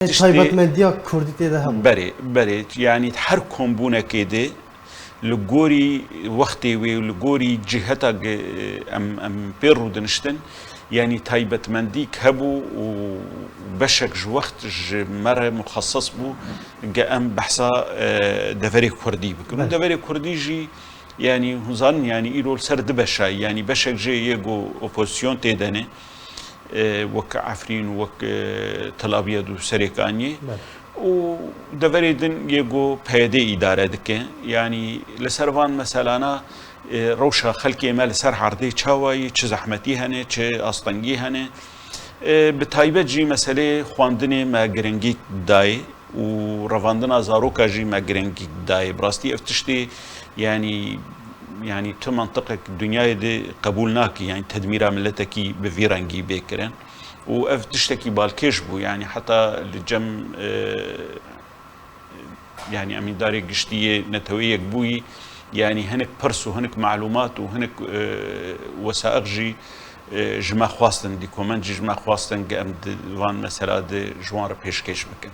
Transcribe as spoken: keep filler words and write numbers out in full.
Taybetmendiya Kurdî tê de hebû. Berê, berê, yanî her kombûnekê de li gorî wextê wê û li gorî ciheta ge-, em, em pê rûdiniştin, yanî taybetmendîk hebû û beşek ji wext ji me re muxeses bû ge em behsa, e, deverê Kurdî bikin. Û Belê. Deverê Kurdî jî, yanî hûn zanin, yanî îro li ser du beşa ye, yanî beşek jê yê ku opozîsyon tê de ne, e, wek Efrîn û wek, e, Tel Abyad û Serêkaniyê. Belê. Û deverê din yê ku P Y D îdare dike. Yanî li ser van meselana, e, rewşa xelkê me li ser erdê çawa ye, çi zehmetî hene, çi astengî hene. E, bi taybet jî meseleyê xwendinê me girîngî dayê û revandina zaroka jî me girîngî dayê. Bi rastî ev tiştê, yanî, yanî tu mantiqek dinyayê de qebûl nake, yanî tedmîra miletekî bi vî rengî bê kirin. Û ev tiştekî balkêş bû, yanî heta li cem, e, yanî Emîndarê Giştî yê Neteweyê Yekbûyî, yanî hinek pirs û hinek malûmat û hinek, e, wesaiq jî, e, ji me xwestin, dîkoment jî ji me xwestin, ge em di van mesela de ji wan re pêşkêş bikin.